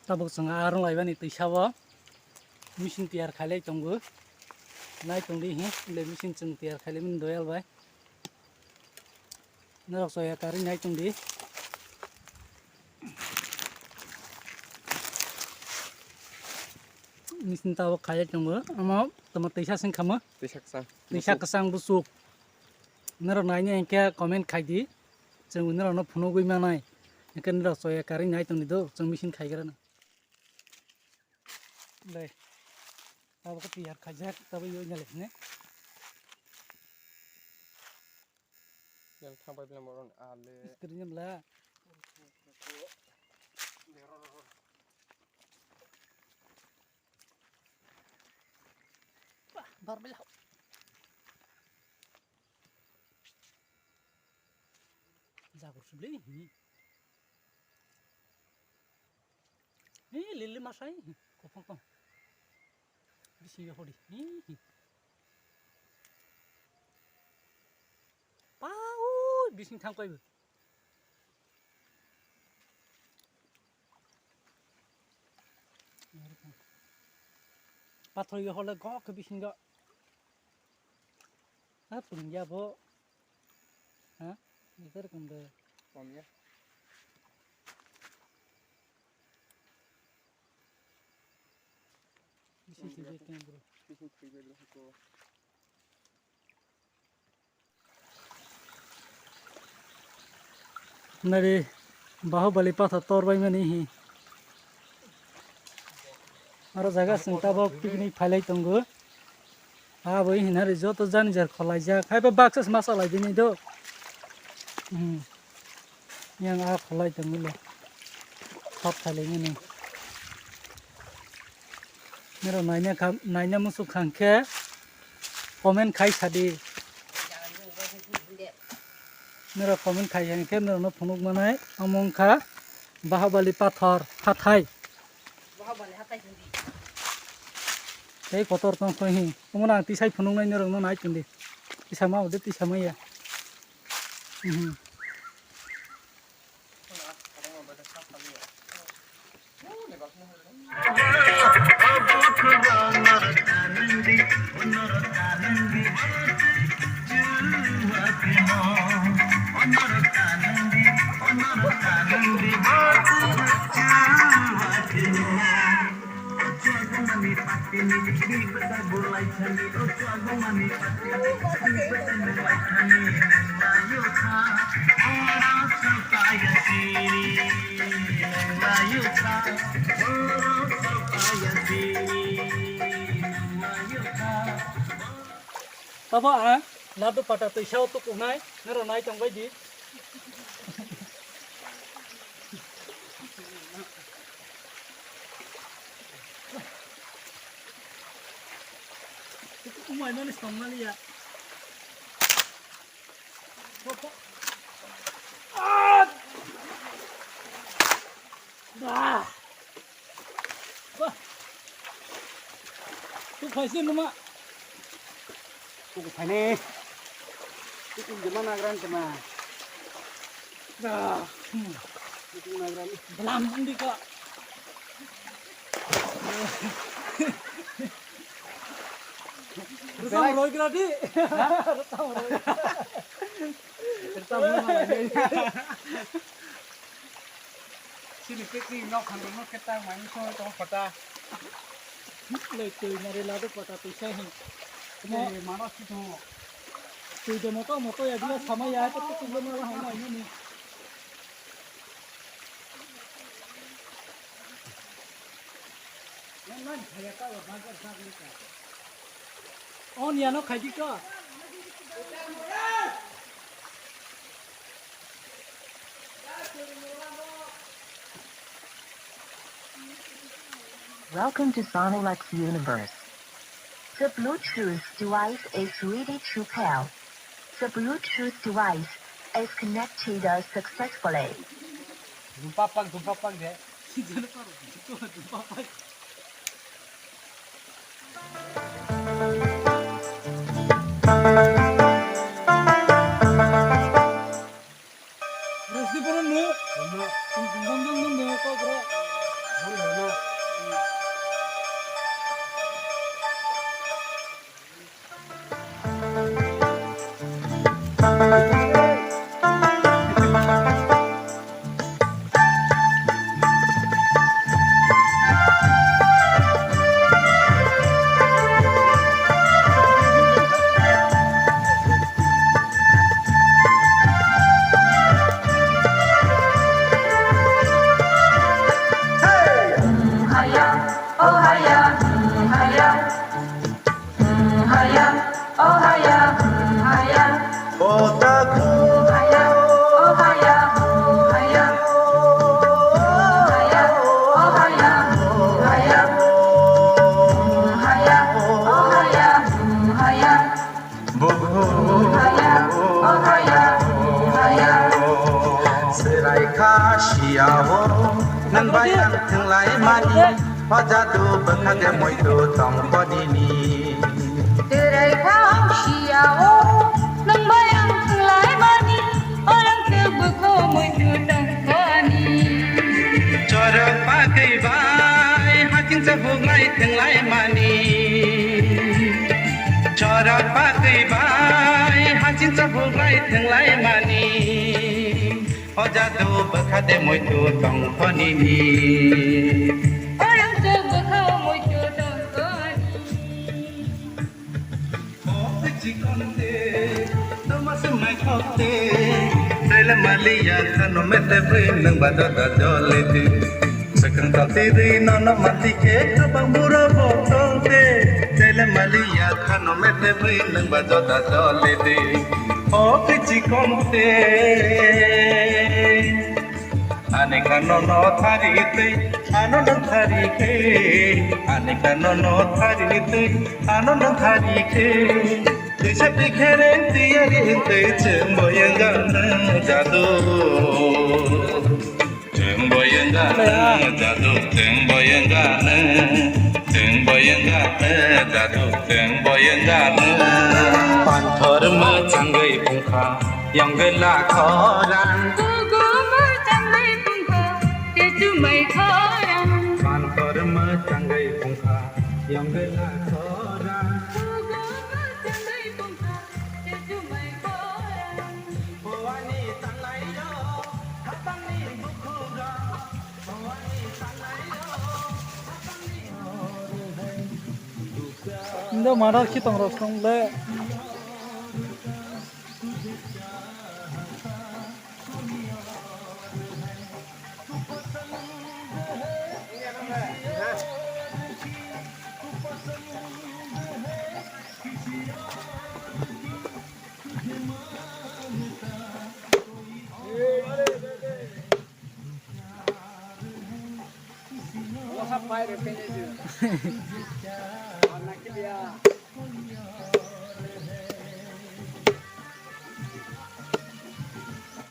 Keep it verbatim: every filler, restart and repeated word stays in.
Tabuk chwng arwng laibani twisa o machine tiyar khailai tongo. Nai tongdi hi le machine chwng tiyar khailaimani doyal bai. Norok soya karwi nai tongdi. Machine tabuk khailai tongo. Omo tamo twisa sing khamo. Twisa kwchang. Twisa kwchang buchuk. Norok naina hinkhe comment khaidi. Chwng norokno phunugwi manai. Hinkhe norok soya karwi nai tongdi do. Chwng machine khaigrana. Le. Tabuk tiyar khaijak, tabuk yoi nalek ne. Yang thang pai bilang moron ale. Screen yang la. Bah, bar bilang. Jagur sibli. Hi, lili masai, kopong tong. Bisi yo hodi. Hi, hi. Pau, bising thang koi. Pathor yo hole gok bising go. Ha, pung ya bo. Ha? Ni kar kum de. Kom ya. Bising thwi bai khe bro. Bising thwi bai bro ko. Nari Bahubali pathor tor bai mani hi. Aro jaga chwng tabok picnic phailai tongo. Abo hinari joto jani jar khwlaijak. Haiba baksa se masa lai dini do. Hmm. Yang a khwlai tongmile. Hap khailai nini. Nero naina kha, naina musuk khang khe comment khai sadi. Nero comment khai yang khe nero no phunuk manai. Omo wngkha Bahubali pathor hathai. Tei kotor tong kho hi. Omo nang tisai phunuknai norokno nai tongdi. Tisa ma ode tisa maya. Mhm. Tabo ang ladu pata twi sao tukunai, nero nai tong bai di. Umai mani song mani ya. Ah! Bah. Bah. Tu phaisi numa. Tu phaini. Tu kun jema nagran jema. Bah. Hmm. Tu kun nagran. Belam undi ka. Rwchap roi gra di. Ha? Rwchap roi. Rwchap roi ma lai. Sini picnic nok khan nok keta mai so to kota. Lei twi nari ladu kota twi sai hin. Ni mano si to. Twi de moto moto ya dia sama ya to tu tu ma la hong mai ni. On yano khaidi ko. Welcome to Sonolux Universe. The Bluetooth device is ready to pair. The Bluetooth device is connected successfully. Dumpapang, dumpapang de. Chwrai kha siya o, nang bai ang thwnglai mani, o jadu bwkha de moidu tong podini. Chwrai kha siya o, nang bai ang thwnglai mani, o rang se bwkha moidu tong podini. Chorok bagwi bai haching sa buglai thwnglai mani. Chorok bagwi bai haching sa buglai thwnglai mani. O jadu bwkha de moidu tong podini. O rang se bwkha moidu tong podini. Chikonte, tomase maikhote, tele maliya khano mete bui nang ba joda jole di. Sekang tati ri nono mati ke kabang bura botong te, tele maliya khano mete bui nang ba joda jole di. O chikonte. Ani kano no thari tei, ano no thari ke. Ani kano no thari tei, ano no thari ke. Tisa pikhereng tiyari tei, chembo yengana jadu. Chembo yengana jadu, chembo yengana, chembo yengana jadu, chembo yengana. Panthor ma changai pungkha. Yongela khorang. Kugu mwchangwi pungkha, tejumai khorang. Panthor mwchangwi pungkha, yongela khorang. Kugu mwchangwi pungkha, tejumai khorang. Howani tanglai rok, hapangni bukhuk rok. Howani tanglai rok, hapangni hor hai. Indo madar khitong rok song le.